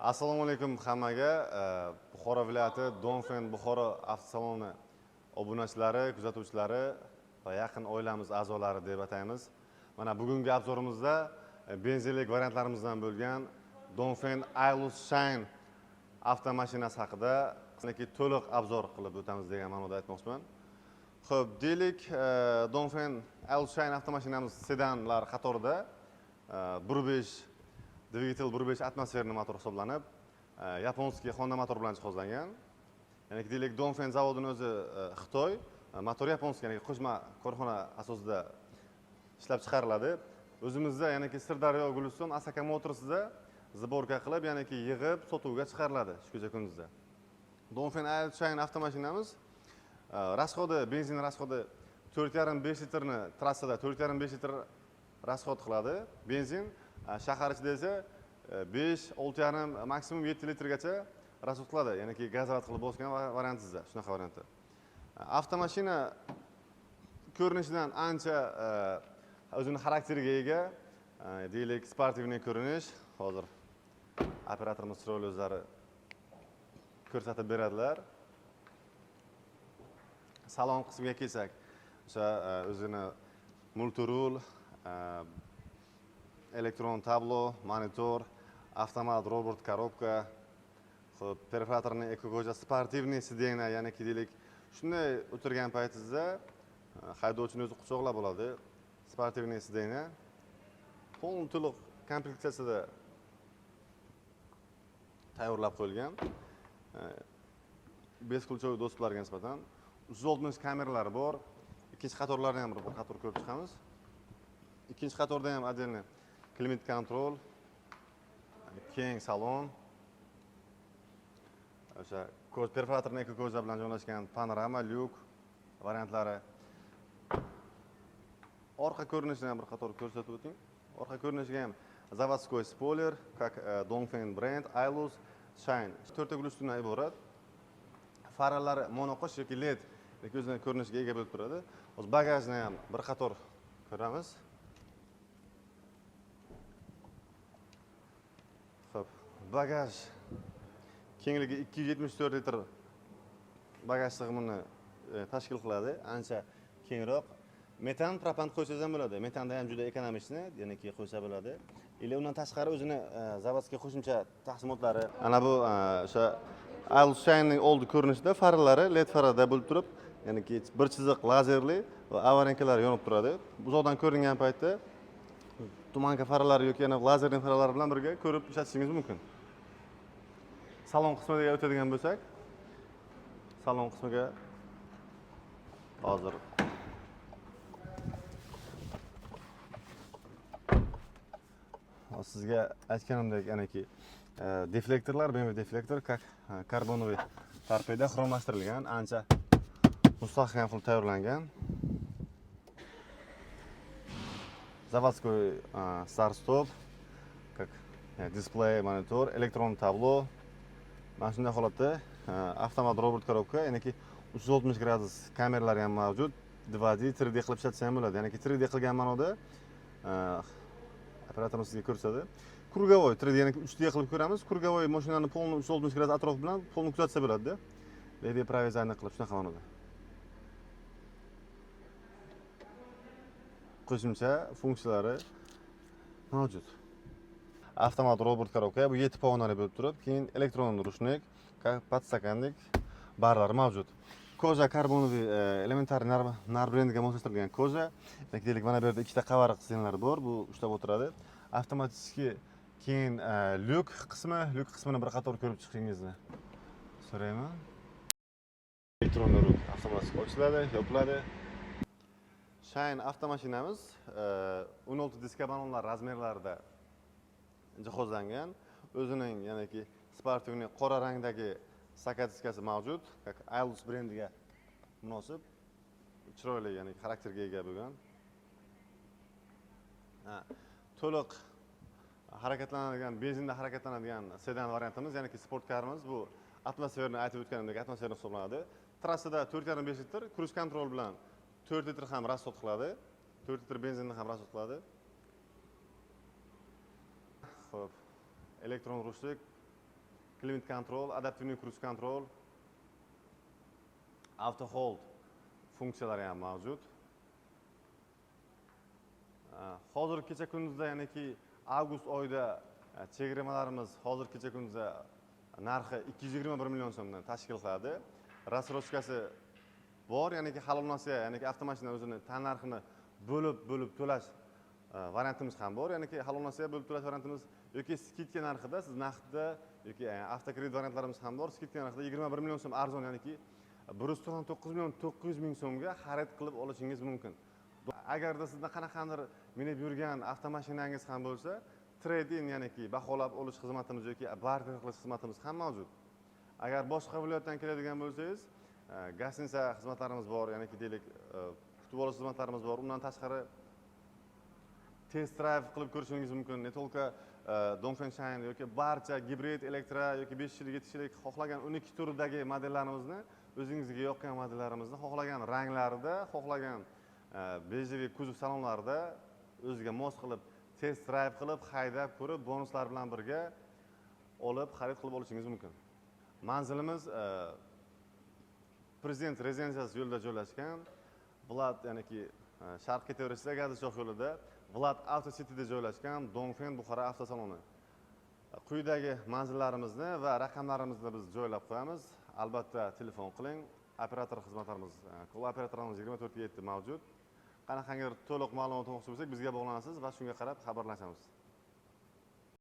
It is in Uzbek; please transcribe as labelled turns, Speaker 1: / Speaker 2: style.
Speaker 1: Assalomu alaykum hammaga. Buxoro viloyati Dongfeng Buxoro avtosaloni obunachilari, kuzatuvchilari va yaqin oilamiz a'zolari deb ataymiz. Mana bugungi obzorimizda benzinlik variantlarimizdan bo'lgan Dongfeng Ailus Shine avtomashinasi haqida to'liq obzor qilib o'tamiz degan ma'noda aytmoqchiman. Xo'p, deylik, Dongfeng Ailus Shine avtomashinamiz sedanlar qatorida 1.5 dvigatel 1.5 atmosferli motor hisoblanib, yaponskiy Honda motor bilan jihozlangan. Ya'ni deylik, Dongfeng zavodining o'zi Xitoy, motor yaponskiy, ya'ni qo'shma korxona asosida ishlab chiqariladi. O'zimizda, ya'ni Sirdaryo, Guliston, Asaka Motorsda zborka qilib, ya'ni yig'ib sotuvga chiqariladi shu kecha kunduzda. Dongfeng Ailus Shine avtomashinamiz rasxodi, benzin rasxodi 4,5-5 litrni trassada 4,5-5 litr rasxod qiladi. Benzin shahar ichida esa 5-6,5 maksimum 7 litrgacha rasxod qiladi. Ya'ni gazovat qilib bosgan variantida, shunaqa variantda. Avtomashina ko'rinishidan ancha o'zini xarakteriga ega, deylik, sportivniy ko'rinish. Hozir operatorimiz chiroyli o'zlari ko'rsatib beradilar. Salon qismiga kelsak, o'sha o'zini multirul, elektron tablo, monitor, avtomat robot korobka, xo'p, perforatorning ekokoja sportivniy sideniya, ya'ni deylik, shunday o'tirgan paytingizda haydovchini o'zi quchoqlab oladi. Sportivniy sideniya polni to'liq komplektatsiyada tayyorlab qo'yilgan. Beskulchovy do'stlarga nisbatan 360 kameralari bor. Ikkinchi qatorlarni ham bir qator ko'rib chiqamiz. Ikkinchi qatorda ham отдельно klimat kontrol, keng salon, o'sha perforatorning ekokoza bilan joylashgan panorama, lyuk variantlari. Orqa ko'rinishini ham bir qator ko'rsatib o'ting. Orqa ko'rinishiga ham zavodskoy spoiler, как Dongfeng brend, Ailus Shine. 4ta gul ustidan iborat. Faralari monoqosh yoki LED yoki o'zining ko'rinishiga ega bo'lib turadi. Hozir bagajni ham bir qator ko'ramiz. Xo'p, bagaj kengligi 274 litr bagaj sig'imini tashkil qiladi. Ancha kengroq. Metan, propan qo'ysangiz ham bo'ladi. Metanda ham juda ekonomichni, ya'ni qo'ysa bo'ladi. Ila undan tashqari o'zini zavodskiy qo'shimcha taqsimotlari. Ana bu o'sha Ailus Shine'ning oldi ko'rinishida faralari LED farada bo'lib turib, ya'ni bir chiziq lazerli va avarinkalar yonib turadi. Uzoqdan ko'ringan paytda tumanka faralari yoki yana lazerli faralar bilan birga ko'rib ishlatishingiz mumkin. Salon qismiga o'tadigan bo'lsak, salon qismiga hozir sizga aytganimdek, yanaki deflektorlar, BMW deflektor как karbonoviy torpeda xromlashtirilgan, ancha mustahkam qilib tayyorlangan. Zavodskoy start stop, как displey, monitor, elektron tablo. Mana shunday holatda avtomat robot korobka, ya'niki 360 gradus kameralari ham mavjud. 2D, 3D qilib ishlatsa ham bo'ladi. Ya'niki 3D qilgan ma'noda operatorimiz sizga ko'rsatadi. Krugovoy 3D, ya'ni 3D qilib ko'ramiz. Krugovoy mashinani polni 360 gradus atrof bilan polni kuzatsa bo'ladi-da. Левый правый задний qilib shunaqa ma'noda. Qo'shimcha funksiyalari mavjud. Avtomat robot korobka bu 7 pog'onali bo'lib turib, keyin elektron rushnik, podstakannik barlari mavjud. Koja karbonoviy elementar nar brendiga moslashtirilgan koja. Deylik, mana bu yerda ikkita qavariq zenlar bor, bu ushlab o'tiradi. Avtomatik keyin lyuk qismi, lyuk qismini bir qator ko'rib chiqishingizni so'rayman. Elektron rul avtomatik ochiladi, yopiladi. Shine avtomashinamiz 16 diska balonlar razmerlarida jihozlangan. O'zining, ya'niki sportivniy qora rangdagi saka diskasi mavjud, как Ailus brendiga munosib, chiroyli, ya'ni xarakterga ega bo'lgan. To'liq harakatlanadigan, benzinda harakatlanadigan sedan variantimiz, ya'ni sport karimiz bu atmosferani aytib o'tganimdek atmosfera hisoblanadi. Trassada 4,5 litr cruise control bilan 4 litr ham rasxod qiladi. 4 litr benzinni ham rasxod qiladi. Xo'p, elektron ruchnik Climate control, адаптивный круиз control, auto hold funksiyalari ham mavjud. Hozir kecha kunduzda, ya'niki avgust oyida chegirmalarimiz hozir kecha kunduzda narxi 221 million so'mdan tashkil qiladi. Рассрочка si bor, ya'niki halol nasiya, ya'niki avtomashina o'zini tannarxini bo'lib bo'lib to'lash variantimiz ham bor, ya'niki halol nasiya bo'lib to'lash variantimiz yoki скидка narxida siz naqdda yoki avtokredit variantlarimiz ham bor. Скидка narxida 21 million so'm arzon, ya'niki 199 million 900 ming so'mga xarid qilib olishingiz mumkin. Agarda sizda qanaqandir minib yurgan avtomashinangiz ham bo'lsa, trade in, ya'niki baholab olish xizmatimiz yoki barter qilish xizmatimiz ham mavjud. Agar boshqa viloyatdan keladigan bo'lsangiz, гостиница xizmatlarimiz bor, ya'niki deylik, kutib olish xizmatlarimiz bor. Undan tashqari test drive qilib ko'rishingiz mumkin. Не только Dongfeng Shine yoki barcha gibrid, elektro yoki 5 kishilik, 7 kishilik xohlagan 12 turdagi modellarimizni, o'zingizga yoqqan modellarimizni xohlagan ranglarida, xohlagan бежевый kuzov salonlarida o'ziga mos qilib test drive qilib, haydab ko'rib, bonuslar bilan birga olib, xarid qilib olishingiz mumkin. Manzilimiz Prezident rezidensiyasi yo'lida joylashgan. Vlad, ya'niki sharqqa ketaverishda Gazli yo'lida Vlad Auto Cityda joylashgan Dongfeng Buxoro avtosaloni. Quyidagi manzillarimizni va raqamlarimizni biz joylab qo'yamiz. Albatta telefon qiling. Operator xizmatlarimiz, call operatorlarimiz 24/7 mavjud. Qanaqangidir to'liq ma'lumot olmoqchi bo'lsak, bizga bog'lanasiz va shunga qarab xabarlashamiz.